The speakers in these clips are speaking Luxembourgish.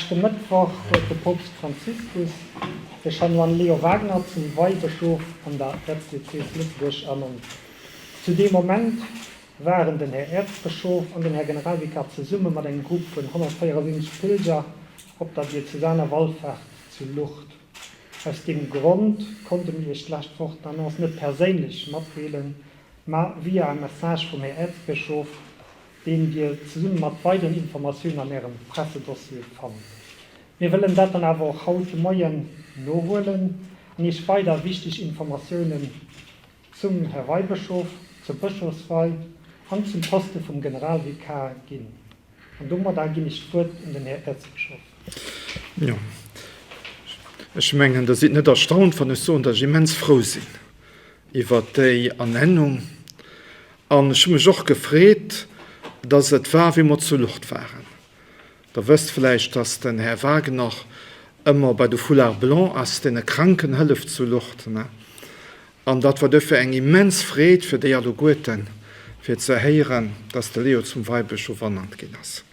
Leschte Mëttwoch huet de Poopst Franziskus de Chanoine Leo Wagner zum Weibëschof an der Äerzdiözees Lëtzebuerg ernannt. Zu deem Moment waren den Här Äerzbëschof an den Här Generalvikar zesumme mat engem Grupp vun 174 Pilger op der diözesaner Wallfaart zu Lourdes. Aus deem Grond konnte mir Iech d'lescht Woch d'Annonce net perséinlech matdeelen, ma via e Message vum Här Äerzbëschof, deen Dir zesumme mat weideren Informatiounen an Ärem Pressedossier fannt. Mir wëllen dat dann awer och haut de Moien nohuelen an Iech weider wichteg Informatiounen zum Här Weibëschof, zur Bëschofswei an zum Poste vum Generalvikar ginn. An domadder ginn ech d'Wuert un den Här Äerzbëschof. Jo, ech mengen, Der sidd net erstaunt, wann ech soen, datt ech immens frou sinn iwwert déi Ernennung. An ech hu mech och gefreet, datt et war, wéi mer zu Lourdes waren. Der wësst vläicht, datt den Här Wagner ëmmer bei de Foulards blancs ass, deene Kranken hëlleft zu Lourdes. An dat war duerfir eng immens Freed fir déi alleguerten, fir ze héieren, datt de Leo zum Weibëschof ernannt ginn ass.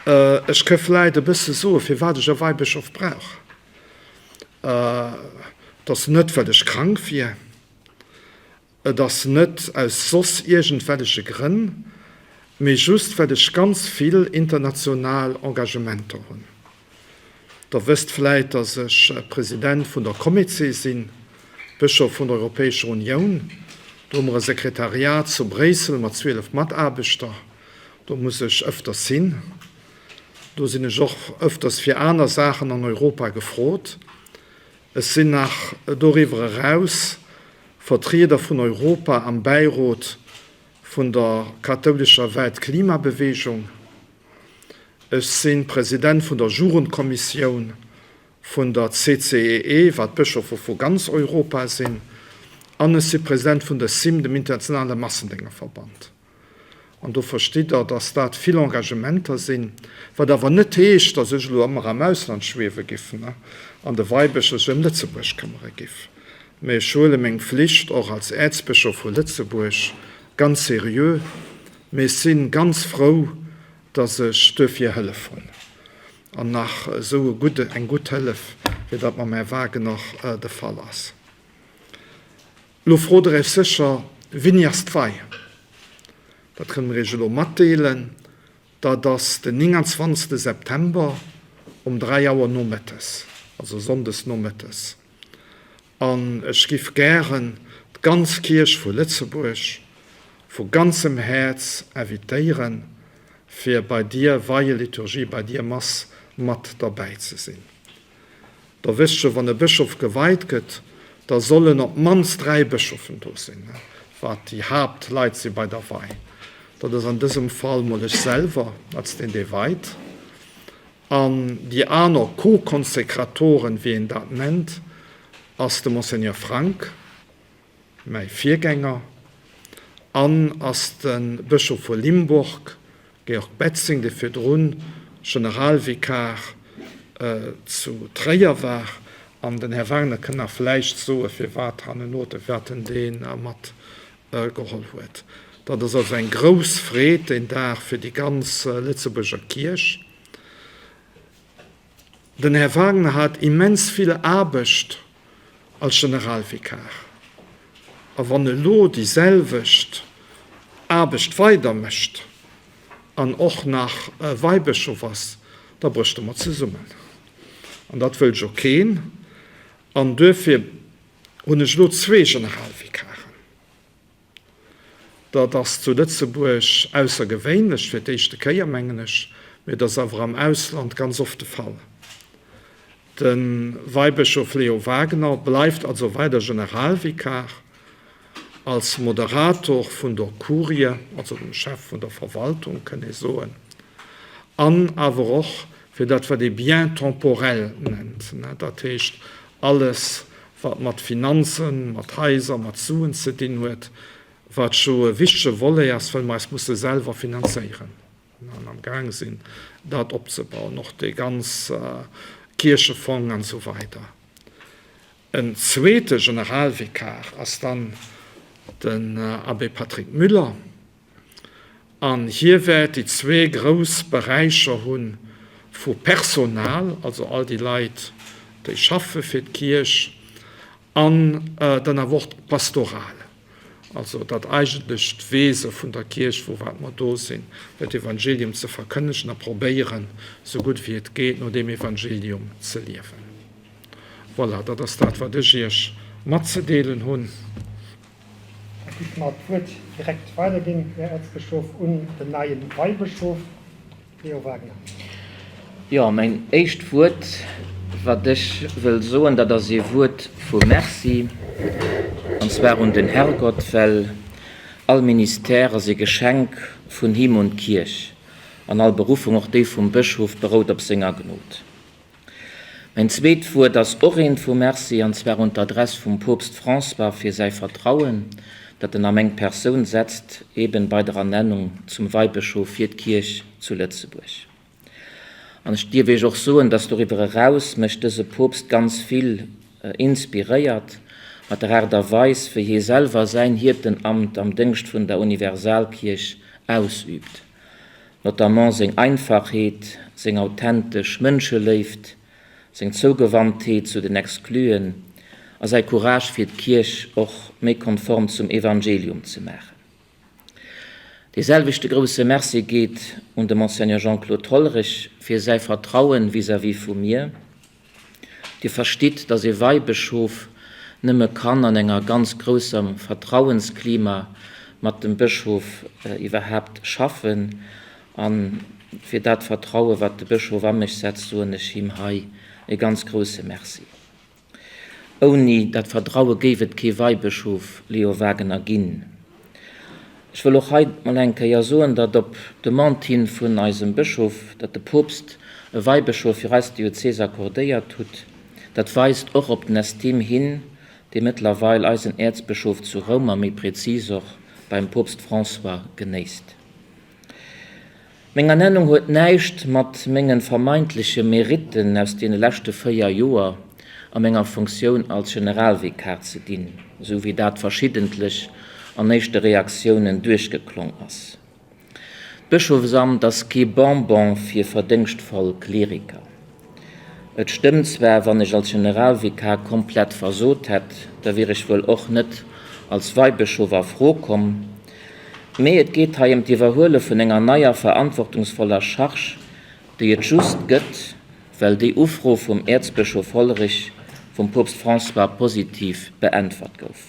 Ech ke vläicht e bësse soen, firwat ech e Weibëschof brauch. Et ass net, well ech krank wier. Et ass net aus soss iergendwelleche Grënn, mee just well ech ganz vill international Engagementer hunn. Der wësst vläit, dass ech President vun der Comece sinn, Bëschof vun der Europäescher Unioun. Do hu mer e Sekretariat zu Bréissel mat 12 Mataarbechter. Do muss ech ëfters sinn. Do sinn ech och ëfters fir aner Saachen an Europa gefrot. Ech sinn nach doriwwer eraus Vertrieder vun Europa am Bäirot vun der kathoulescher Weltklimabewegung. Ech si President vun der Jugendkommissioun vun der CCEE, wat d'Bëschofe vu ganz Europa sinn, an ech si President vun der CIMM, dem internationale Massendéngerverband. An do verstitt Der, dass dat vill Engagementer sinn, wat awer net heescht, dass ech elo ëmmer am Ausland schwiewe giff an de Weibëschof sech ëm Lëtzebuerg këmmere giff. Mä ech huele meng Flicht och als Äerzbëschof vu Lëtzebuerg ganz seriö. Mä ech si ganz frou, dass ech duerfir Hëllef hunn, an nach esou e gudde, eng gutt Hëllef, wéi dat mam Här Wagener de Fall ass. Lo frot der Iech sécher, Wéini ass d'Wei? Dat kënne mer Iech elo matdeelen, dat ass den 29 September um 3 Auer nomëttes, also sonndes nomëttes. An ech giff gären d'ganz Kierch vu Lëtzebuerg vu ganzem Häerz invitéieren, fir bei dier Weieliturgie, bei dier Mass mat derbäi ze sinn. Der wësst jo, wann e Bëschof geweit gëtt, da sollen op d'mannst 3 Bëschofen do sinn, wat déi Haaptleit si bei der Wei. Dat ass an dësem Fall mol ech selwer als deen, dee weit, an déi aner Co-Konsekratoren, wéi een dat nennt, ass de Monseigneur Frank, Mäi Virgänger an ass de Bëschof vu Limburg, Georg Bätzing, dee virdrun Generalvikar zu Tréier war. An den Här Wagner kënn nach vläicht soe firwat hanneno, firwat en dee mat geholl huet. Dat ass also eng grouss Freed deen Dag fir déi ganz Lëtzebuerger Kierch. Den Här Wagner hat immens vill Aarbecht als Generalvikar. A wann elo déi selwecht Aarbecht weider mécht an och nach Weibëschof ass, da brécht e mer zesummen. An dat wëllt jo keen. An duerfir hunn ech elo zwee Generalvikaren. Dat ass zu Lëtzebuerg aussergewéinlech, fir d'éischte Kéier mengen ech, mee et ass awer am Ausland ganz oft de Fall. De Weibëschof Leo Wagener bleift also weider Generalvikar. Als Moderator vun der Kurie, also dem Chef vun der Verwaltung, kënn ee soen, an awer och fir dat wat ee Biens temporels nennt, dat heescht alles wat mat Finanzen, mat Haiser, mat Suen ze dinn huet, wat jo e wichtege Volet ass, well mer eis musse selwer finanzéieren an am Gaang sinn, dat opzebauen, och dee ganz Kierchefong an esou weider. En zweete Generalvikar ass dann den Abbé Patrick Müller an hie wäert déi zwee grouss Beräicher hu vu Personal, also all déi Leit, déi schaffe fir d'Kierch, an dann awer och d'Pastoral, also dat eigentlecht Wese vun der Kierch, wou wat mer do sinn, fir d'Evangelium ze verkënnegen a probéieren, sou gutt wéi et geet, no deem Evangelium ze liewen. Voilà, dat ass dat, wat ech Iech matzedeelen hunn. Da giff mer d'Wuert direkt weiderginn, Här Äerzbëschof, un den neien Weibëschof Leo Wagener. Jo, mäin éischt Wuert, wat ech wëll soen, dat ass ee Wuert vu Merci, an zwar un den Herrgott, well all Ministère ass ee Geschenk vun him un d'Kierch, an all Beruffung, och déi vum Bëschof, berout op senger Gnod. Mäin zweet Wuert ass och eent vu Merci, an zwar un d'Adress vum Poopst François fir säi Vertrauen, dat en a meng Persoun setzt, eben bei der Ernennung zum Weibëschof fir d'Kierch zu Lëtzebuerg. An ech dierf Iech och soen, dass doriwwer eraus mech dëse Poopst ganz vill inspiréiert, mat der Aart a Weis, wéi hie selwer säin Hiertenamt am Déngscht vun der Universalkierch ausübt. Notamment seng Einfachheet, seng authentesch Mënscheléift, seng Zougewandtheet zu den Excluen a säi Courage fir d'Kierch och méi konform zum Evangelium ze maachen. Dee selwechte grousse Merci geet un de Monseigneur Jean-Claude Hollerich fir säi Vertrauen vis-à-vis vu mir. Dir verstitt, dass ee Weibëschof nëmme kann an enger ganz grousser Vertrauensklima mat dem Bëschof iwwerhaapt schaffen. A fir dat Vertraue wat de Bëschof a mech setzt, soen ech him hei e ganz grousse Merci. Ouni dat Vertraue géif et kee Weibëschof Leo Wagener ginn. Ech wëll och hei mol eng Kéier soen, datt op Demande hin vun eisem Bëschof, datt de Poopst e Weibëschof fir eis Diözes accordéiert hutt. Dat weist och op den Estime hin, dee mëttlerweil eisen Äerzbëschof zu Roum a méi prezis och beim Poopst François genéisst. Meng Ernennung huet näischt mat mengen vermeintleche Meritten aus deene leschte 4 Joer a menger Funktioun als Generalvikar ze dinn, esou wéi dat verschiddentlech an éischte Reaktiounen duerchgeklong ass. D'Bëschofsamt ass kee Bonbon fir verdéngschtvoll Kleriker. Et stëmmt zwar, wann ech als Generalvikar komplett versot hätt, da wier ech wuel och net als Weibëschof a Fro komm. Mee et geet hei ëm d'Iwwerhuele vun enger neier verantwortungsvoller Charge, déi et just gëtt, well déi Ufro vum Äerzbëschof Hollerich vum Poopst François positiv beäntwert gouf.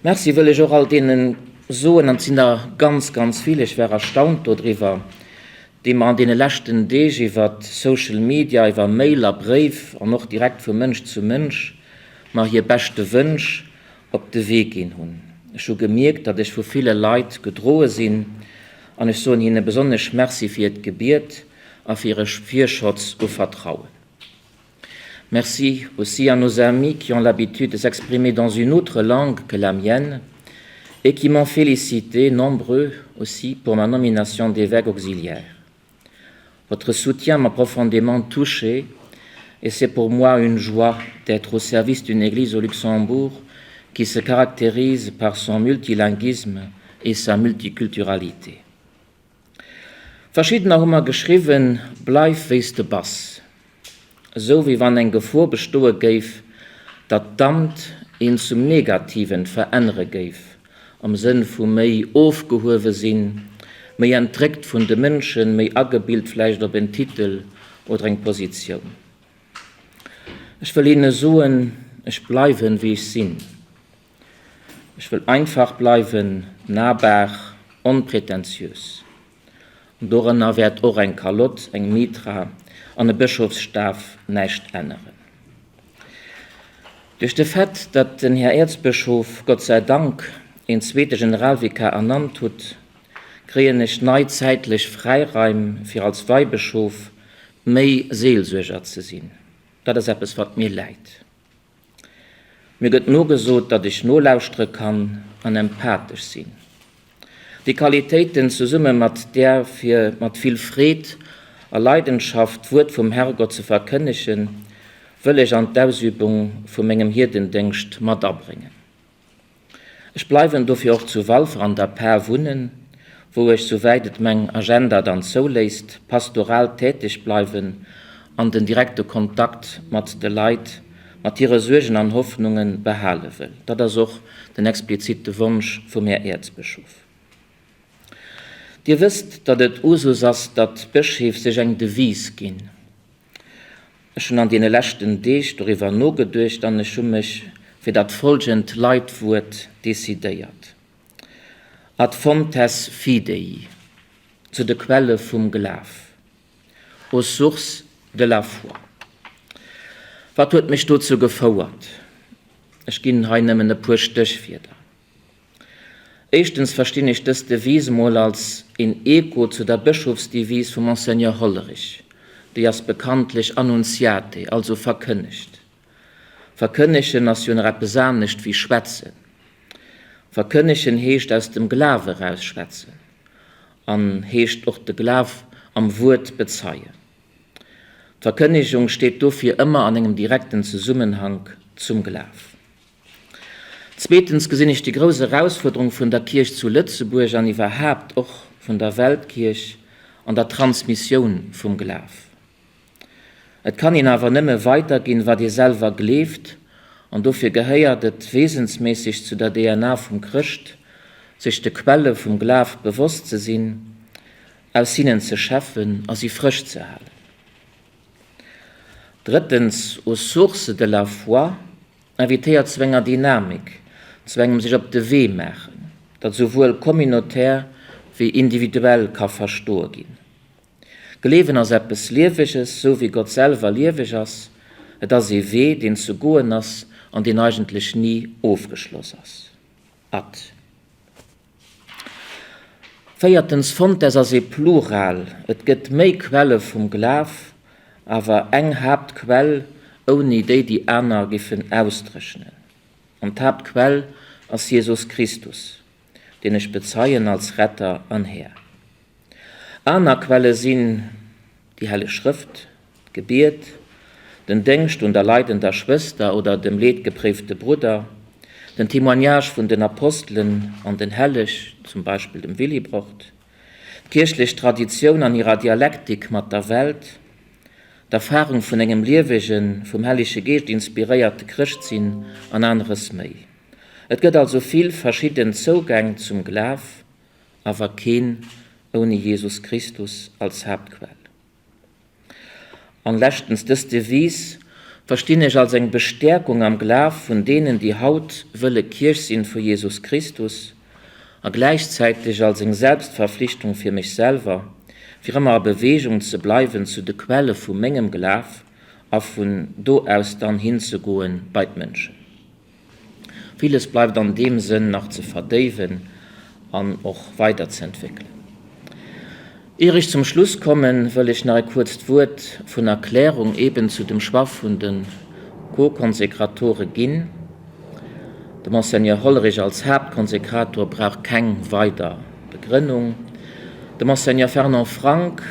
Merci wëll ech och all deene soen, an et sinn der ganz, ganz vill, ech war erstaunt dodriwwer, déi mer an deene leschten Deeg iwwer Social Media, iwwer Mail a Bréif an och direkt vu Mënsch zu Mënsch mer hir beschte Wënsch op de Wee ginn hunn. Ech hu gemierkt, datt ech vu ville Leit gedroe sinn an ech soen hinne besonnesch Merci fir hiert Gebiet a fir hire Virschotz u Vertrauen. Merci aussi à nos amis qui ont l'habitude de s'exprimer dans une autre langue que la mienne et qui m'ont félicité, nombreux aussi, pour ma nomination d'évêque auxiliaire. Votre soutien m'a profondément touché et c'est pour moi une joie d'être au service d'une église au Luxembourg qui se caractérise par son multilinguisme et sa multiculturalité. Verschiddener hu mer geschriwwen, Bleif wéi s de bass. Esou wéi wann eng Gefor bestoe géif, datt d'Amt een zum Negativen verännere géif, am Sënn vu méi ofgehuewe sinn, méi entréckt vun de Mënschen, méi agebilt vläicht op en Titel oder eng Positioun. Ech wëll hinne soen, Ech bleiwen, wéi ech sinn. Ech wëll einfach bleiwen, nahbar, onpretentiös. An dorënner wäert och eng Kalott, eng Mitra an e Bëschofsstaf näischt änneren. Duerch de Fait, datt den Här Äerzbëschof, Gott sei Dank, een zweete Generalvikar ernannt hutt, kréien ech nei zäitlech Fräiraim, fir als Weibëschof méi Seelsuerger ze sinn. Dat ass eppes, wat mir läit. Mir gëtt nogesot, datt ech nolauschtere kann an empathesch sinn. Déi Qualitéiten zesumme mat där fir mat vill Freed a Leidenschaft d'Wuert vum Herrgott ze verkënnegen, wëll ech an d'Ausübung vu mengem Hierdendéngscht mat abréngen. Ech bleiwen dofir och zu Walfer an der Par wunnen, wou. wou ech, souwäit et meng Agenda dann zouléisst, pastoral täteg bleiwen an den direkte Kontakt mat de Leit, mat hire Suergen an Hoffnunge behale wëll. Dat ass och den explizite Wonsch vum Här Äerzbëschof. Dir wësst, datt et Usus ass, datt d'Bëscheef sech eng Devise ginn. Ech hunn an deene leschten Deeg doriwwer nogeduecht an ech hu mech fir dat folgend Leitwuert decidéiert, Ad fontes fidei, zu de Quelle vum Glaf, aux sources de la foi. Wat huet mech dozou gefouert? Ech ginn hei nëmmen e puer Stéchwierder. Éischtens verstinn ech dës Devise mol als een Echo zu der Bëschofsdevise vum Monseigneur Hollerich. Déi ass bekanntlech Annunziate, also verkënnegt. Verkënnegen ass jo nach eppes anescht wéi schwätzen. Verkënnegen heescht aus dem Glaf eraus schwätzen an heescht och de Glaf am Wuert bezeien. D'Verkënnegung steet dofir ëmmer an engem direkten Zesummenhank zum Glaf. Zweetens gesinn ech déi grouss Erausfuerderung vun der Kierch zu Lëtzebuerg an iwwerhaapt och vun der Weltkierch an der Transmissioun vum Glaf. Et kann een awer nëmme weiderginn, wat ee selwer gleeft, an dofir gehéiert et wesensméisseg zu der DNA vum Chrëscht, sech de Quelle vum Glaf bewosst ze sinn, aus hinnen ze schäffen a si frësch ze halen. Drëttens, aux sources de la foi, invitéiert zu enger Dynamik, zu engem sech op de Wee maachen, dat esouwuel communautaire wéi individuell ka verstoe ginn. Gleewen ass eppes Lieweges, sou wéi Gott selwer lieweg ass. Et ass ee Wee, deen ze goen ass an deen eigentlech ni ofgeschloss ass. Ad. Véiertens, Fontes ass ee Plural, et gëtt méi Quelle vum Glaf, awer eng Haaptquell, ouni déi déi aner giffen ausdréchnen. An d'Haaptquell ass Jesus Christus, deen ech bezeien als Retter an Här. Aner Quelle sinn déi Helleg Schrëft, d'Gebiet, den Déngscht un der leidender Schwëster oder dem leedgepréifte Brudder, den Témoignage vun den Apostelen an den Helleg, zum Beispill dem Willibrord, d'kierchlech Traditioun an hirer Dialektik mat der Welt, d'Erfahrung vun engem liewegen, vum Hellege Geescht inspiréierte Chrëschtsinn an aneres méi. Et gëtt also vill verschidden Zougäng zum Glaf, awer keen ouni Jesus Christus als Haaptquell. An leschtens, dës Devise verstinn ech als eng Bestäerkung am Glaf vun deenen, déi haut wëlle Kierch sinn vu Jesus Christus, a gläichzäiteg als eng Selbstverflichtung fir mech selwer, fir ëmmer a Bewegung ze bleiwen zu de Quelle vu mengem Glaf a vun do aus dann hinzegoen bei d'Mënschen. Villes bleift an deem Sënn nach ze verdéiwen an och weiderzeentwéckelen. Ier ech zum Schluss kommen, wëll ech nach e kuerzt Wuert vun Erklärung eben zu dem Choix vun de Co-Konsekratore ginn. De Monseigneur Hollerich als Haaptkonsekrator brauch keng weider Begrënnung. De Monseigneur Fernand Frank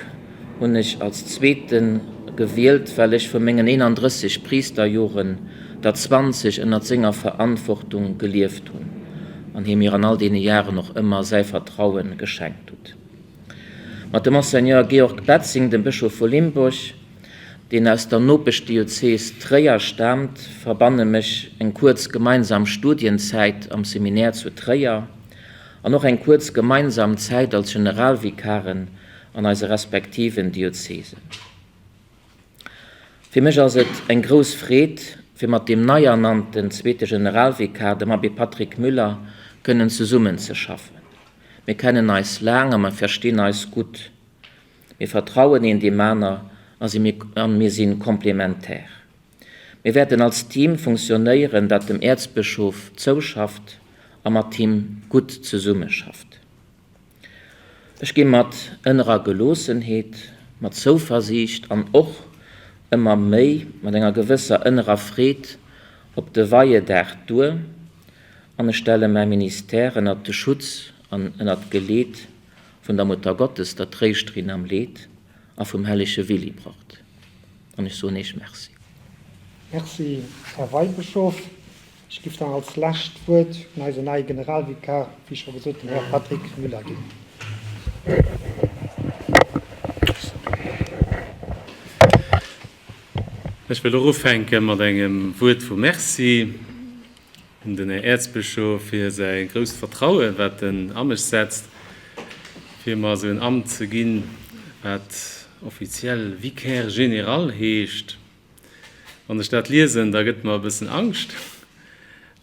hunn ech als zweete gewielt, well ech vu mengen 31 Priisterjoren der 20 ënnert senger Verantwortung gelieft hunn an hie mir an all deene Jaren och ëmmer säi Vertraue geschenkt hutt. Mat dem Monseigneur Georg Bätzing, dem Bëschof vu Limburg, deen aus der Nopeschdiözees Tréier staamt, verbanne mech eng kuerz gemeinsam Studienzäit am Seminär zu Tréier an och eng kuerz gemeinsam Zäit als Generalvikaren an eise respektiven Diözesen. Fir mech ass et eng grouss Freed, fir mat deem nei ernannten zweete Generalvikar, dem Abbé Patrick Müller, kënnen zesummenzeschaffen. Mir kennen eis laang a mer verstinn eis gutt. Mir vertrauen een deem aner a si a mir si komplementär. Mir wäerten als Team funktionéieren, dat dem Äerzbëschof zouschafft a mat him gutt zesummeschafft. Ech gi mat ënnerer Geloossenheet, mat Zouversiicht an och ëmmer méi mat enger gewësser ënnerer Freed op de Weiedag duer an ech stelle mäi Ministère ënnert de Schutz an ënnert d'Geleet vun der Muttergottes, der Tréischterin am Leed, a vum hellege Willibrord. An ech soen Iech Merci. Merci, Här Weibëschof. Ech giff dann als lescht Wuert un eisen neie Generalvikar, wéi scho gesot, den Här Patrick Müller ginn. Ech wëll och ufänke mat engem Wuert vu Merci un den Här Äerzbëschof fir säi grousst Vertrauen, wat en a mech setzt, fir mer esou en Amt ze ginn, wat offiziell Vicaire général heescht. Wann ech dat liesen, da gëtt mer e bëssen Angscht.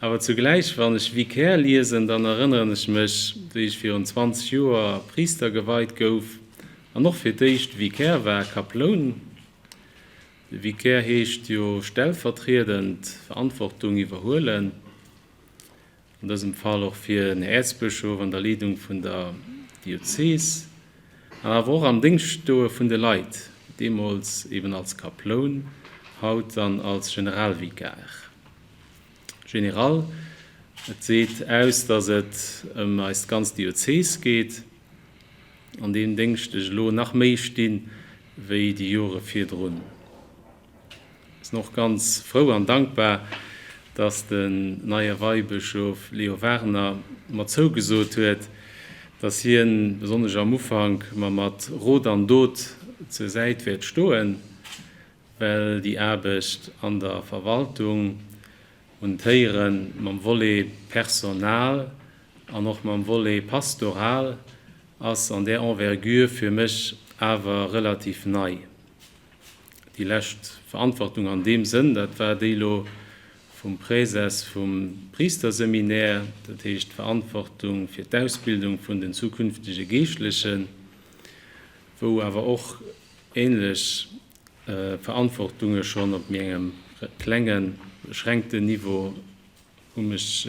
Awer zugläich, wann ech Vicaire liesen, dann erënneren ech mech, wéi ech virun 20 Joer Priister geweit gouf an och fir d'éischt Vicaire war, Kaploun. De Vicaire heescht jo stellvertriedend Verantwortung iwwerhuelen, an dësem Fall och fir den Här Äerzbëschof an der Leedung vun der Diözees, an awer och am Déngscht stoe vun de Leit, deemools eben als Kaploun, haut dann als Generalvikar. General, et seet aus, datt et ëm eis ganz Diözees geet. an deem Déngscht ech elo nach méi stinn, wéi déi Jore virdrun. Ech sinn och ganz frou an dankbar, dass den neie Weibëschof Leo Wagener mer zougesot huet, dass hien besonnesch am Ufank mer mat Rot an Dot zur Säit wäert stoen, well déi Aarbecht an der Verwaltung un d'Héiere mam Volet Personal an och mam Volet pastoral ass an där Envergure fir mech awer relativ nei. Déi lescht Verantwortung an deem Sënn, dat war déi elo vum Präses vum Priisterseminär, dat heescht d'Verantwortung fir d'Ausbildung vun den zukünftege Geeschtlechen, wou awer och ähnlech Verantwortunge schonn op méi engem klengen, beschränkten Niveau u mech,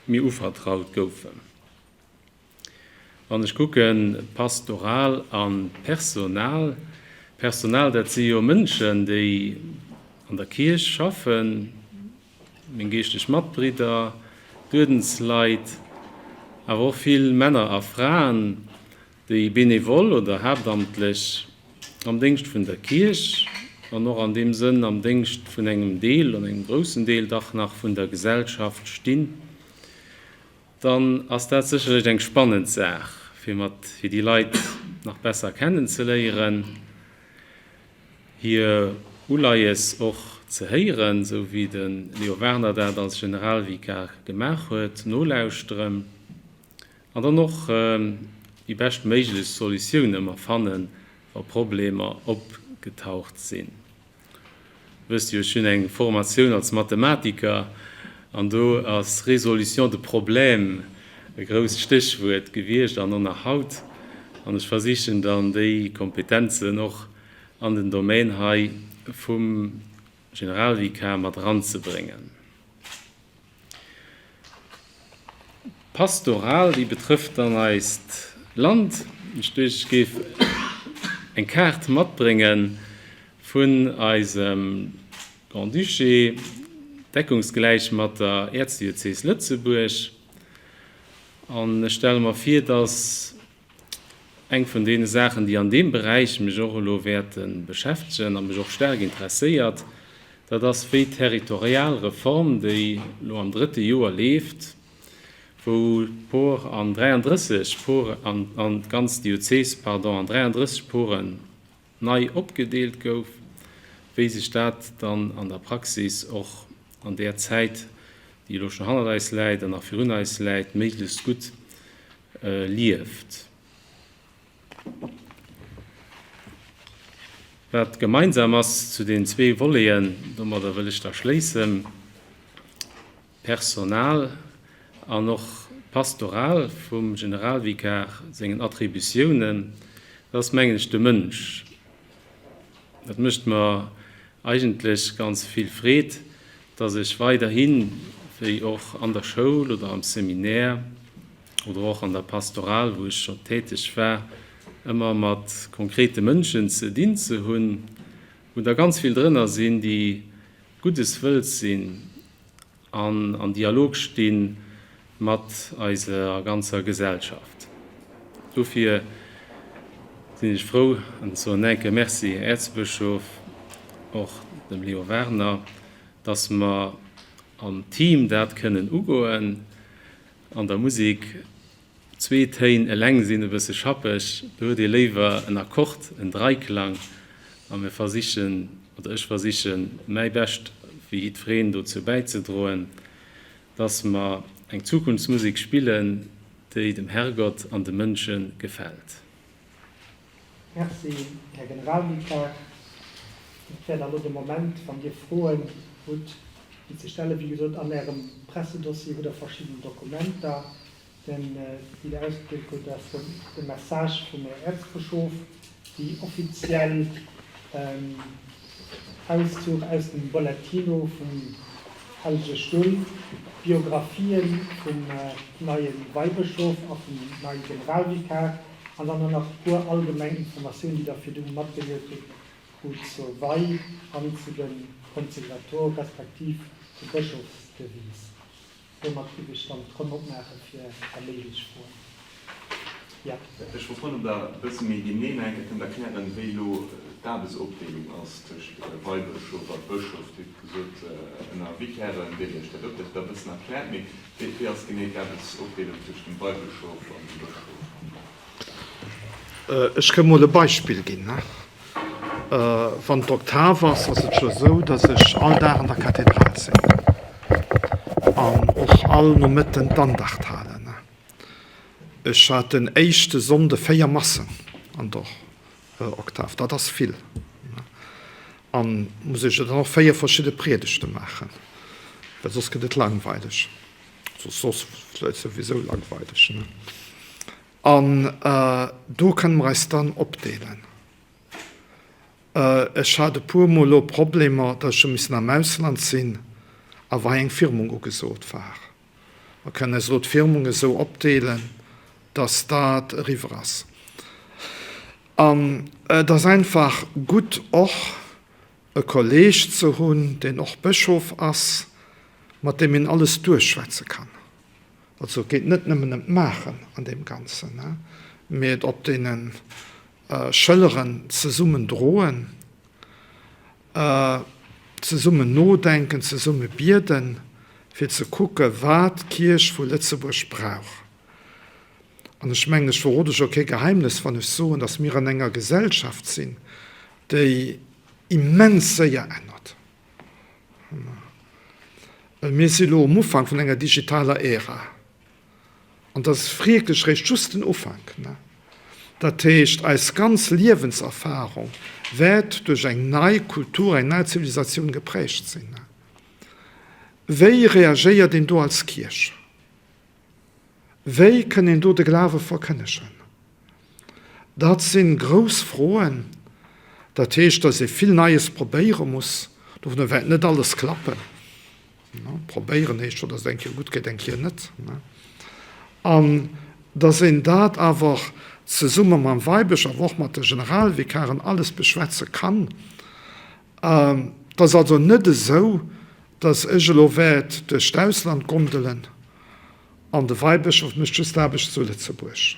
mir uvertraut goufen. Wann ech kucken, Pastoral a Personal, Personal, dat si jo Mënschen, déi an der Kierch schaffen, meng geeschtlech Matbridder, d'Uerdensleit, awer och vill Männer a Fraen, déi benevol oder haaptamtlech am Déngscht vun der Kierch an och an deem Sënn am Déngscht vun engem Deel, an engem groussen Deel dach nach vun der Gesellschaft stinn, dann ass dat sécherlech eng spannend Saach, fir mat, fir déi Leit nach besser kennenzeléieren, hir Uleies och ze héieren, esou wéi de Leo Wagener dat als Generalvikar gemaach huet, nolauschteren. An dann och déi bescht méiglech Solutioun ëmmer fannen, wa Problemer opgetaucht sinn. Wësst jo, ech hunn eng Formatioun als Mathematiker an do ass Résolution de problèmes e grousst Stéchwuert gewiescht an och nach haut. An ech versichen dann déi Kompetenzen och an den Domaine hei vum Generalvikar mat eranzebréngen. D'Pastoral, déi betrëfft dann eist Land. Ech duecht, ech géif eng Kaart matbrénge vun eisem Grand-Duché, deckungsgläich mat der Äerzdiözes Lëtzebuerg. An ech stelle mer vir, dass Eng vun deene Saachen, déi an deem Beräich mech och elo wäerte beschäftegen a mech och staark interesséiert, dat ass, wéi d'territorial Reform, déi elo am drëtte Joer leeft, wou d'Por an 33 Por, an d'ganz Diözes, pardon, an 33 Poren nei opgedeelt gouf, wéi sech dat dann an der Praxis och an där Zäit, déi elo schonn hannert eis läit an nach virun eis läit, méiglechst gutt lieft. Wat gemeinsam ass zu den zwee Voleten, domadder wëll ech da schléissen, Personal an och pastoral vum Generalvikar sengen Attributiounen, dat ass mengen ech de Mënsch. Dat mécht mer eigentlech ganz vill Freed, dass ech weiderhin, wéi och an der Schoul oder am Seminaire oder och an der Pastoral, wou ech scho täteg war, ëmmer mat konkrete Mënschen ze dinn ze hunn, wou der ganz vill drënner sinn, déi Guddes wëlls sinn an an Dialog sti mat eiser ganzer Gesellschaft. Dofir sinn ech frou an soen enke Merci, Här Äerzbëschof, och dem Leo Wagener, dass mer am Team dat kënnen ugoen an der Musek. Zwee Téin eleng sinn e bësse schappeg, do huet ee léiwer en Akkord, en Dreiklang. A mir versichen, oder ech versichen, mäi Bescht wéi jiddwereen dozou bäizedroen, dass mer eng Zukunftsmusek spillen, déi dem Herrgott an de Mënsche gefält. Merci, Här Generalvikar. Et wär da lo de Moment, wann Dir Froen hutt, déi ze stellen. Wéi gesot, an Ärem Pressedossier hutt Der verschidden Dokumenter. Den, déi Der ausgedeelt krut, ass de Message vum Här Äerzbëschof, déi offiziell Auszuch aus dem Bollettino vum Hellege Stull, d'Biographie vum neie Weibëschof a vum neie Generalvikar an dann och nach e puer allgemeng Informatiounen, déi Der virdu matgedeelt krut zur Wei an zu de Konsekrator respektiv zur Bëschofsdevise. Domat giff ech dann d'Ronn opmaache fir wa méiglech Froen. Jo. Ech wollt froen, ob Der e bësse méi genee nach eng Kéier kënnt erklären, wéi elo d'Aarbechtsopdeelung ass tëscht Weibëschof a Bëschof. Dir hutt gesot, ënner Vicairen deelt Iech dat op. Dat hutt Der e bëssen erkläert. Mee wéi ass genee d'Aarbechtsopdeelung tëscht dem Weibëschof an dem Bëschof? Ech kënn mol e Beispill ginn. Wann d'Oktav ass, ass et jo esou, datt ech all Dag an der Kathedral sinn an och all Nomëtten d'Andacht halen. Ech hat den éischte Sonnde 4 Massen an der Oktav, dat ass vill. An muss ech jo dann och 4 verschidde Priedegte maachen, well soss gëtt et langweileg. Soss vläicht souwisou langweileg. An do kënne mer eis dann opdeelen. Ech hat e puer Mol elo Problemer, datt ech hu missen am Ausland sinn a wei eng Firmung ugesot war. Mer kënnen eis elo d'Firmung esou opdeelen, datt dat eriwwer ass. An et ass einfach gutt och e Kolleeg ze hunn, deen och Bëschof ass, mat deem een alles duerchschwätze kann. Also et geet net nëmmen ëm d'Maachen an deem Ganzen, mee et op deene Schëlleren zesummen droen, zesummen nodenken, zesumme bieden, fir ze kucke wat d'Kierch vu Lëtzebuerg brauch. An ech mengen, ech verrode jo kee Geheimnes, wann ech soen, datt mir an enger Gesellschaft sinn, déi immens séier ännert. Mir si lo um Ufank vun enger digitaler Ära. An dat ass wierklech réischt just den Ufank. Dat heescht, eis ganz Liewenserfarung wäert duerch eng nei Kultur, eng nei Zivilisatioun geprägt sinn. Wéi reagéiert een do als Kierch? Wéi kënn een do de Glawe verkënnegen? Dat si grouss Froen. Dat heescht, datt ee vill Neies probéiere muss. Dovunner wäert net alles klappen. Probéieren heescht jo, datt et eng Kéier gutt geet, eng Kéier net. An datt een dat awer zesumme mam Weibësch, awer och mat de Generalvikaren alles beschwätze kann. Et ass also net esou, datt ech elo wäert duerch d'Ausland gondelen an de Weibëschof mécht just Aarbecht zu Lëtzebuerg.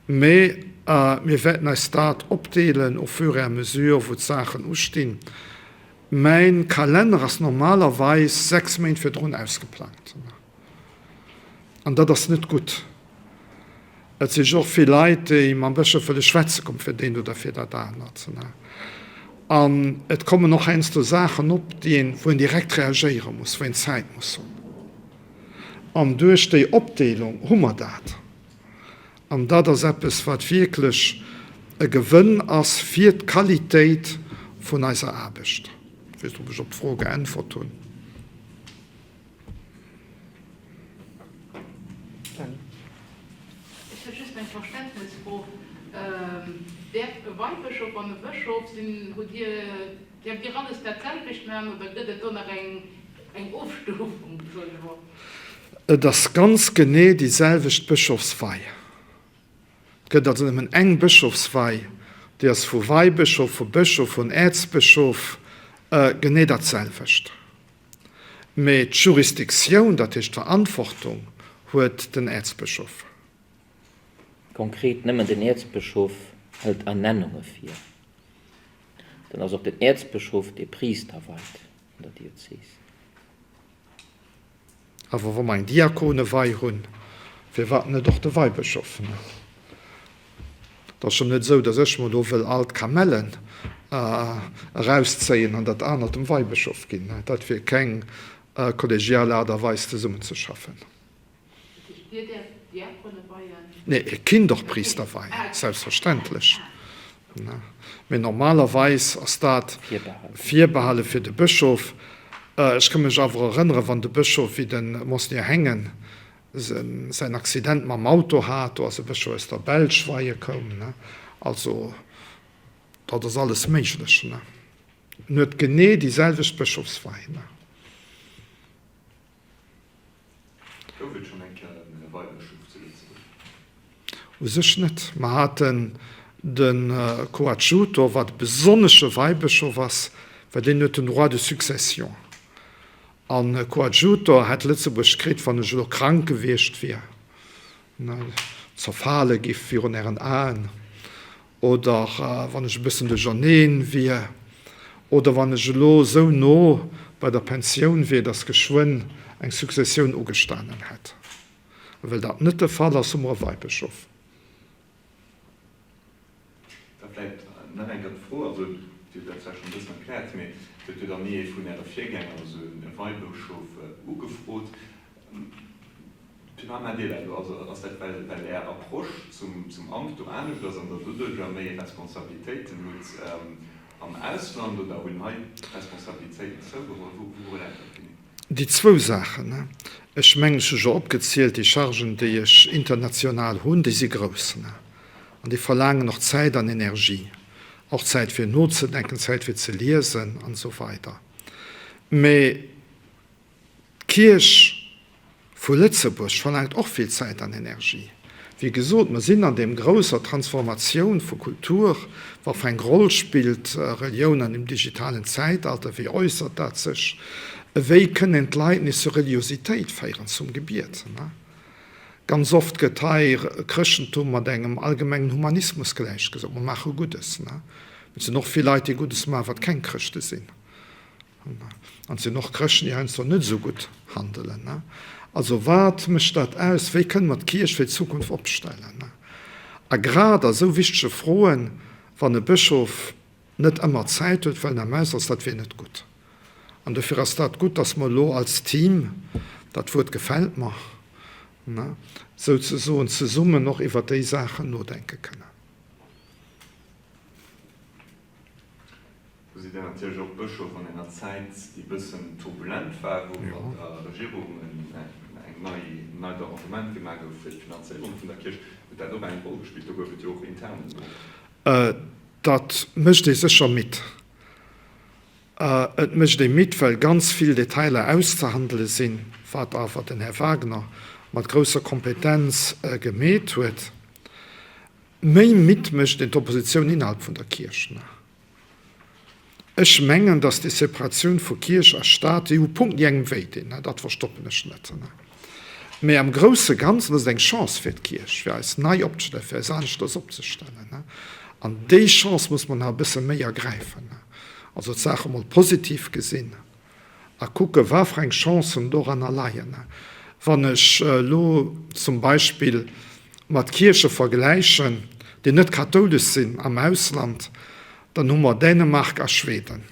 Mee mir wäerten eis dat opdeelen au fur et à mesure wou d'Saachen ustinn. Mäin Kalenner ass normalerweis 6 Méint virdrun ausgeplangt. An dat ass net gutt. Et si jo och vill Leit, déi mam Bëschof wëlle schwätze kommen, fir deen oder fir dat anert. An et kommen och heiansdo Saachen op, déi een, wou een direkt reagéiere muss, wou een Zäit muss hunn. An duerch déi Opdeelung hu mer dat. An dat ass eppes, wat wierklech e Gewënn ass fir d'Qualitéit vun eiser Aarbecht. Ech weess net, ob ech op d'Fro geäntwert hunn. Ech hätt just eng Verständnesfro. Däerf e Weibëschof an e Bëschof sinn? Hutt Dir, däerft Dir alles dat selwecht maachen oder gëtt et do nach eng eng Ofstufung, soen ech emol? Et ass ganz genee déi selwecht Bëschofswei. Et gëtt also nëmmen eng Bëschofswei, déi ass vu Weibëschof, vu Bëschof, vun Äerzbëschof genee dat selwecht. Mee d'Jurisdiktioun, dat heescht d'Verantwortung, huet den Äerzbëschof. Konkret nëmmen den Äerzbëschof hëlt Ernennunge vir. Dann ass och den Äerzbëschof dee Priister weit an der Diözes. Awer wa mer eng Diakonewei hunn, Firwat net och de Weibëschof? Et ass jo net esou, datt ech mer do wëll all d'Kamellen erauszéien an dat anert dem Weibëschof ginn. Dat wier keng kollegial Aart a Weis zesummenzeschaffen. Dir däerft Diakone weien? Nee, e kinnt och Priister weien, selbstverständlech. Mee normalerweis ass dat virbehale fir de Bëschof. Ech ka mech awer erënneren, wann de Bëschof, wéi de Monseigneur Hengen säin Accident mam Auto hat, do ass e Bëschof aus der Belsch weie koum. Also dat ass alles méiglech. En huet genee déi selwecht Bëschofswei. Gouf et schonn eng Kéier e Weibëschof zu Lëtzebuerg? U sech net. Mer haten de Coadjutor, wat e besonnesche Weibëschof ass, well deen huet den Droit de succession. An e Coadjutor hätt Lëtzebuerg kritt, wann ech elo krank gewiescht wier, zerfale giff virun Ären Aen, Oder wann ech e bëssen duercherneen wier. Oder wann ech elo esou no bei der Pensioun wier, dass geschwënn eng Successioun ugestanen hätt. A well dat net de Fall ass, hu mer e Weibëschof. Da vläicht nach eng Kéier d'Fro, also Dir hutt dat zwar schonn e bëssen erkläert, mee et huet jo dann ni ee vun Äre Virgänger esou e Weibëschof ugefrot. Firwat maacht Dir dat elo? Also ass dat, well well Är Approche zum zum Amt do anescht ass an Der doduerjer méi Responsabilitéiten hutt am Ausland oder hunn hei d'Responsabilitéiten zougeholl? Wou wouru läit dat genee? Déi zwou Saachen. Ech mengen, ech hu jo opgezielt, déi Chargen, déi ech international hunn, déi si grouss an déi verlaangen och Zäit an Energie, och Zäit fir nozedenken, Zäit fir ze liesen an esou weider. Mee D'Kierch vu Lëtzebuerg verlaangt och vill Zäit an Energie. Wéi gesot, mer sinn an deem grousser Transformatioun vu Kultur. Wat fir eng Roll spillt Relioun an dem digitalen Zäitalter? Wéi äussert dat sech? Wéi kënnen d'Leit nees zur Reliositéit féieren, zum Gebiet? Ganz oft gëtt hei Chrëschtentum mat engem allgemengen Humanismus gläichgesat, mer maache Guddes. Mee et sinn och vill Leit, déi Guddes maachen, wat keng Chrëschte sinn. An et sinn och Chrëschten, déi heiansdo net esou gutt handelen. Also wat mécht dat aus? Wéi kënne mer d'Kierch fir d'Zukunft opstellen? A grad a sou wichtege Froen, wann e Bëschof net ëmmer Zäit huet, well en am Ausland ass, dat wier net gutt. An dofir ass dat gutt, datt mer elo als Team, dat Wuert gefält mer, souzesoen zesummen och iwwert déi Saachen nodenke kënnen. Do sidd Dir natierlech och Bëschof an enger Zäit, déi e bëssen turbulent war, wou mat der Regierung eng nei, en neit Arrangement gemaach gouf fir d'Finanzéierung vun der Kierch. Huet dat och eng Roll gespillt? Do gouf et jo och internen Drock. Dat mécht ee sécher midd. Et mécht ee midd, well ganz vill Detailer auszehandele sinn, wat awer den Här Wagner mat grousser Kompetenz gemeet huet. Méi midd mécht een d'Oppositioun innerhalb vun der Kierch. Ech mengen, datt déi Separatioun vu Kierch a Staat, déi hu Punkten, déi engem wéi dinn, dat verstoppen ech net, mä am grousse Ganzen ass et eng Chance fir d'Kierch, fir eis nei opzestellen, fir eis aneschters opzestellen. An déi Chance muss mer nach e bësse méi ergräifen, also d'Saach emol positiv gesinn. A kucke wat fir eng Chancen doranner leien. Wann ech elo zum Beispill mat Kierche vergläichen, déi net kathoulesch sinn am Ausland, dann hu mer Dänemark a Schweden.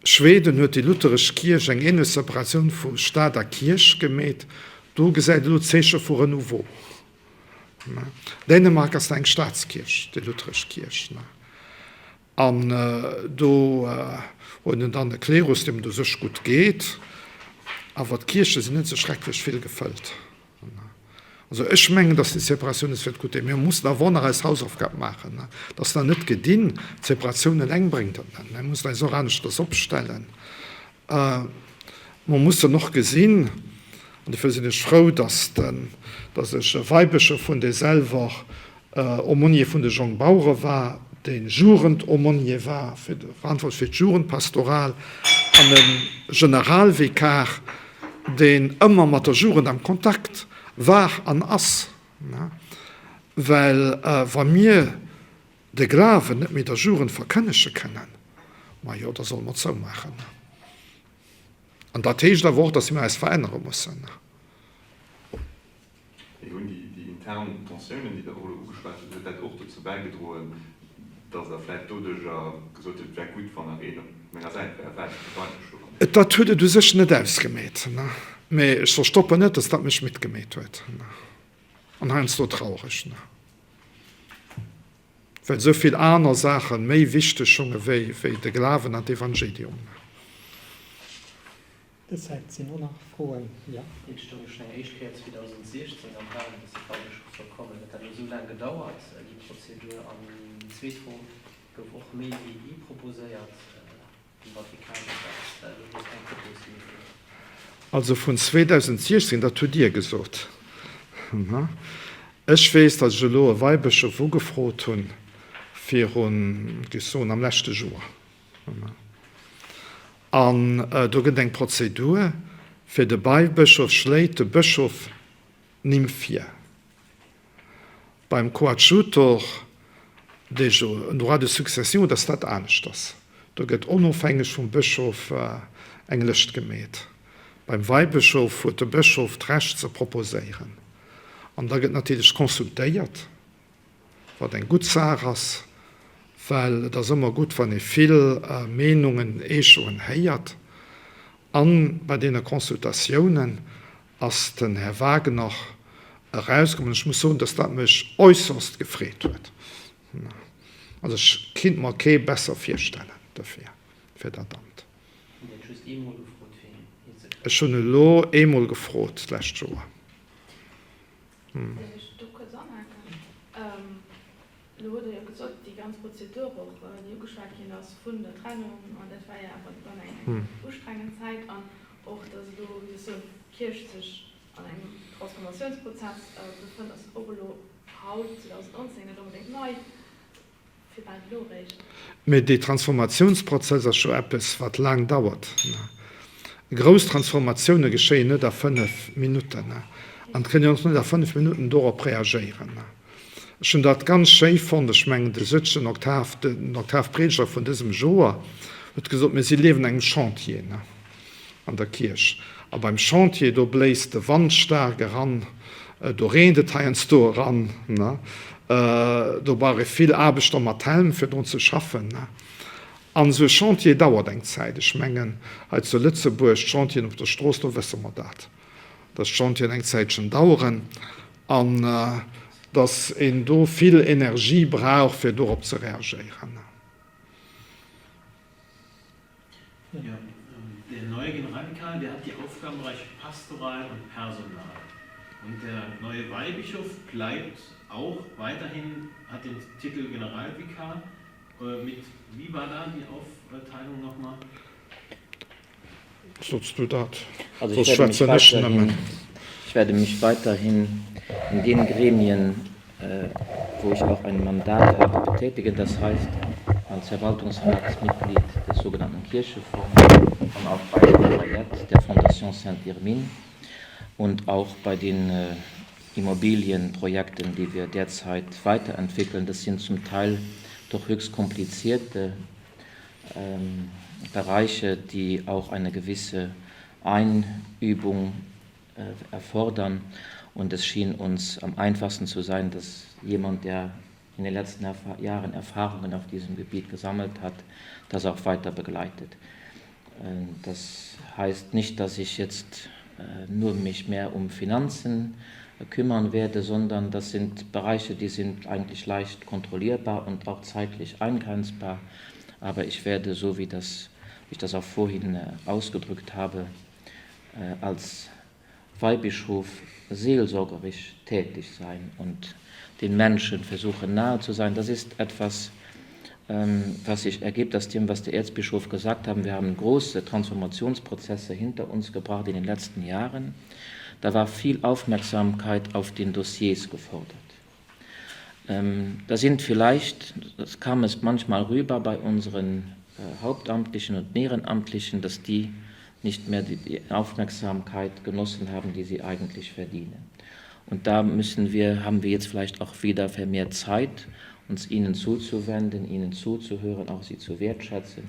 Schweden huet déi lutheresch Kierch eng ähnlech Separatioun vu Staat a Kierch gemeet. Do gesäit elo Zeeche vu Renouveau. Dänemark ass nach eng Staatskierch, déi lutheresch Kierch. An do huet en dann e Klerus, deem et u sech gutt geet, awer d'Kierche sinn net esou schrecklech vill gefëllt. Also ech mengen, datt déi Separatioun es wäert gutt dinn. Mir mussen awer och nach eis Hausaufgab maachen. Dat ass nach net gedinn. D'Separatioun eleng bréngt et net. Mir mussen eis och aneschters opstellen. Mer mussen och gesinn, an dofir sinn ech frou, dass dass ech e Weibëschof hunn, dee selwer Aumônier vun de Jongbauere war, dee Jugendaumônier war, verantwortlech fir d'Jugendpastoral, an e Generalvikar, deen ëmmer mat der Jugend am Kontakt war an ass. Well wa mir de Glawen net méi der Jugend verkënnege kënnen, majo, da solle mer zoumaachen. An dat heescht awer och, datt mir eis verännere mussen. Mee hunn déi intern Tensiounen, déi Der och elo ugeschwat hutt, huet dat och dozou bäigedroen, datt Der vläicht doduerjer gesot hutt, et wär gutt, wann nach een op menger Säit wär, well de Weibëschof an deem. Dat huet et u sech net ausgemeet, mee ech verstoppen net, datt dat mech mitgemeet huet an heiansdo traureg, well esou vill aner Saache méi wichteg schonge wéi de Glawen an d'Evangelium. Dëzäit sinn och nach Froen, jo. Et stoung jo schonn eng éischt Kéier 2016 am Raum, dass de Weibëschof soll kommen. Huet dat elo esou laang gedauert, déi Prozedur? An déi zweet Fro, Gouf och méi wéi ee proposéiert dem Vatikan oder ass dat elo just eng Propos gemaach ginn? Also vun 2016, dat hutt Dir gesot. Ech weess, datt ech elo e Weibëschof ugefrot hunn virun, géif soen, am leschte Joer. An do gëtt eng Prozedur, fir de Weibëschof schléit de Bëschof Nimm vir. Beim Coadjutor, dee jo en Droit de succession huet, ass dat aneschters. Do gëtt onofhängeg vum Bëschof eng Lëscht gemeet. Beim Weibëschof huet de Bëschof d'Recht ze proposéieren. An da gëtt natierlech consultéiert. Wat eng gutt Saach ass, well et ass ëmmer gutt, wann ee vill Meenungen, Echoen héiert. A bei deene Consultatiounen ass den Här Wagner erauskomm. An ech muss soen, dass dat mech äusserst gefreet huet. Also ech kinnt mer kee besser virstellen dofir, fir dat Amt. Hutt Dir et just eemol gefrot, fir hien ze kréien? Ech hunn elo eemol gefrot d'lescht Joer. Däerf ech do kuerz anhaken? Elo hutt Der jo gesot, déi ganz Prozedur och, déi ugeschwat ginn ass vun der Trennung, an dat war jo awer dann eng ustrengend Zäit, an och, datt elo, wéi soll ech soen, d'Kierch sech an engem Transformatiounsprozess befënnt, ass och elo haut, 2019, net onbedéngt nei. Firwat elo eréischt? Mee dee Transformatiounsprozess ass jo eppes, wat laang dauert. Grouss Transformatioune geschéien net a 5 Minutten. An et kënnt een och net a 5 Minutten dorop reagéieren. Ech hunn dat ganz schéi fonnt, ech mengen de Sëtchen Octave, den Octave Prediger vun dësem Joer, huet gesot, mir si liewen an engem Chantier an der Kierch. A beim Chantier, do bléist de Wand staark eran, do reent et heiansdo eran, do brauch ee vill Aarbechter mat Helm, fir drun ze schaffen. An esou e Chantier dauert eng Zäit. Ech mengen, hei zu Lëtzebuerg, d'Chantieren op der Strooss, do wësse mer dat, dass d'Chantieren eng Zäitchen daueren an dass een do vill Energie brauch, fir dorop ze reagéieren. Ja, der neue Generalvikar, der hat die Aufgabenbereiche pastoral und personal. Und der neue Weihbischof bleibt auch weiterhin, hat den Titel Generalvikar. Äh, mit, wie war da die Aufteilung nochmal? Sots du dat? Also ich werde mich weiterhin, ich werde mich weiterhin in den Gremien, äh, wo ich auch ein Mandat habe, betätigen. Das heißt, als Verwaltungsratsmitglied des sogenannten Kirchefonds und auch bei der der Fondation Saint-Irmine und auch bei den äh, Immobilienprojekten, die wir derzeit weiterentwickeln. Das sind zum Teil doch höchst komplizierte ähm, Bereiche, die auch eine gewisse Einübung äh, erfordern. Und es schien uns am einfachsten zu sein, dass jemand, der in den letzten Erf Jahren Erfahrungen auf diesem Gebiet gesammelt hat, das auch weiter begleitet. Äh, das heißt nicht, dass ich jetzt äh, nur mich mehr um Finanzen kümmern werde, sondern das sind Bereiche, die sind eigentlich leicht kontrollierbar und auch zeitlich eingrenzbar. Aber ich werde, so wie das, ich das auch vorhin äh, ausgedrückt habe, äh, als Weihbischof seelsorgerisch tätig sein und den Menschen versuchen nahe zu sein. Das ist etwas, ähm, was sich ergibt aus dem, was der Erzbischof gesagt haben. Wir haben große Transformationsprozesse hinter uns gebracht in den letzten Jahren. Da war viel Aufmerksamkeit auf den Dossiers gefordert. Ähm, da sind vielleicht, das kam es manchmal rüber bei unseren äh, Hauptamtlichen und Ehrenamtlichen, dass die nicht mehr die, die Aufmerksamkeit genossen haben, die sie eigentlich verdienen. Und da müssen wir, haben wir jetzt vielleicht auch wieder vermehrt Zeit, uns ihnen zuzuwenden, ihnen zuzuhören, auch sie zu wertschätzen.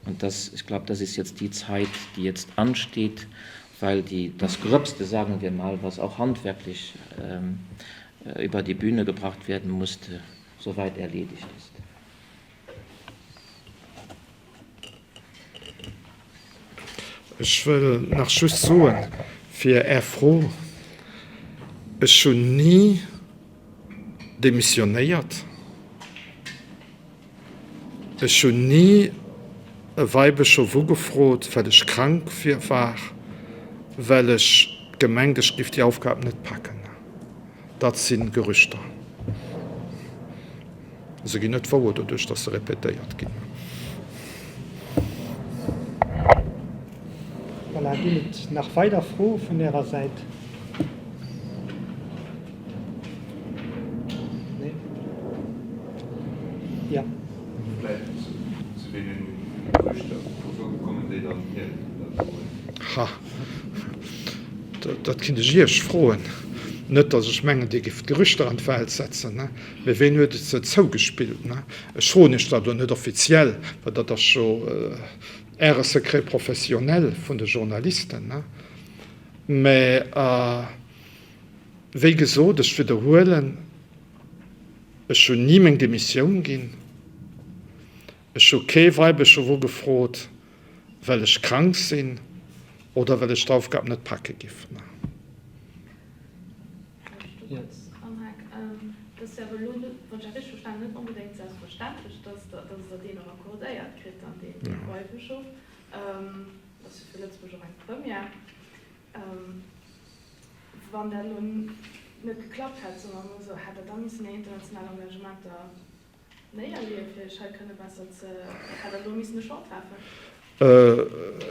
Und das, ich glaube, das ist jetzt die Zeit, die jetzt ansteht, weil die, das Gröbste, sagen wir mal, was auch handwerklich ähm, äh, über die Bühne gebracht werden musste, soweit erledigt ist. Ech wëll nach just soen, fir Är Fro, Ech hunn ni demissionéiert. Ech hunn ni e Weibëschof ugefrot, well ech krank war, well ech gemengt, ech géif déi Aufgab net packen. Dat si Gerüchter. Se ginn net wouer doduerch, datt se repetéiert ginn. Voilà, ginn et nach weider Froe vun Ärer Säit? Nee? Jo. Vläicht zu deene Gerüchter, vu wou kommen déi dann hier, déi da soen? Ha, dat kinnt ech Iech froen. Net, datt ech mengen, Dir géift Gerüchter an d'Welt setzen. Mee ween huet et se zougespillt? Ech froen Iech dat elo net offiziell, well dat ass jo Äre Secret professionnel vun de Journalisten. Mä wéi gesot, ech widderhuelen, ech hunn ni meng Demissioun ginn, ech hu kee Weibeschof ugefrot, well ech krank sinn oder well ech d'Aufgab net packe giff.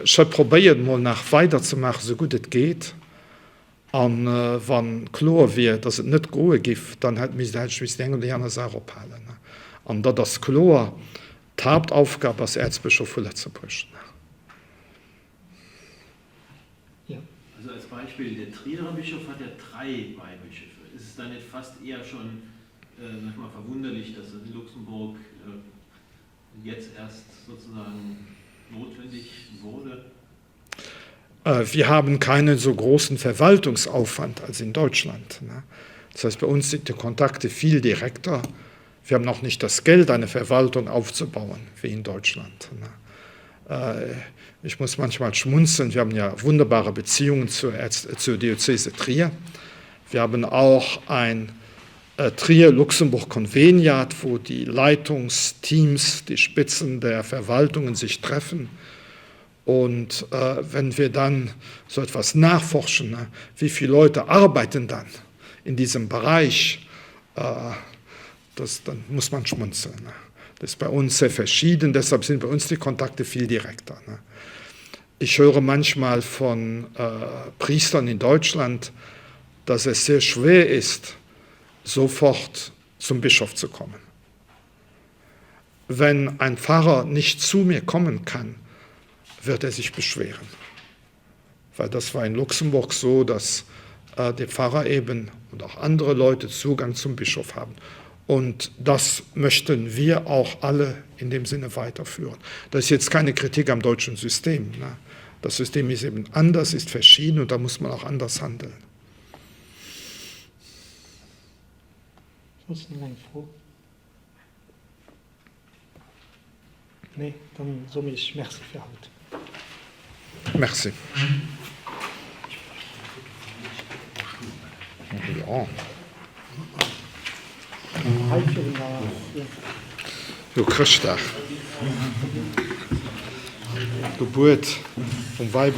Ech hätt probéiert mol nach weiderzemaachen, sou gutt et geet. A wa kloer wier, datt et net goe giff, dann hätt misst hätt ech missen déi eng oder déi aner Saach ophalen. An dat ass kloer, d'Haaptaufgab ass Äerzbëschof vu Lëtzebuerg. Also als Beispiel, der Trierer Bischof hat ja drei Weihbischöfe. Ist es dann nicht fast eher schon, sag ich mal, verwunderlich, dass das in Luxemburg jetzt erst sozusagen notwendig wurde? Wir haben keinen so großen Verwaltungsaufwand als in Deutschland. Das heißt, bei uns sind die Kontakte viel direkter. Wir haben auch nicht das Geld, eine Verwaltung aufzubauen wie in Deutschland. Ich muss manchmal schmunzeln, wir haben ja wunderbare Beziehungen zur, zur Diözese Trier. Wir haben auch ein Trier-Luxemburg-Konveniat, wo die Leitungsteams, die Spitzen der Verwaltungen sich treffen. Und äh, wenn wir dann so etwas nachforschen, ne, wie viele Leute arbeiten dann in diesem Bereich, äh, das, dann muss man schmunzeln. Ne. Das ist bei uns sehr verschieden, deshalb sind bei uns die Kontakte viel direkter. Ne. Ich höre manchmal von äh, Priestern in Deutschland, dass es sehr schwer ist, sofort zum Bischof zu kommen. Wenn ein Pfarrer nicht zu mir kommen kann, wird er sich beschweren. Weil das war in Luxemburg so, dass äh, der Pfarrer eben und auch andere Leute Zugang zum Bischof haben. Und das möchten wir auch alle in dem Sinne weiterführen. Das ist jetzt keine Kritik am deutschen System. Ne? Das System ist eben anders, ist verschieden und da muss man auch anders handeln. Soss nach eng Fro? Nee, dann soe mir Iech Merci fir haut. Merci. Hei virun der. Jo, Chrëschtdag. D'Gebuert vum Weibel.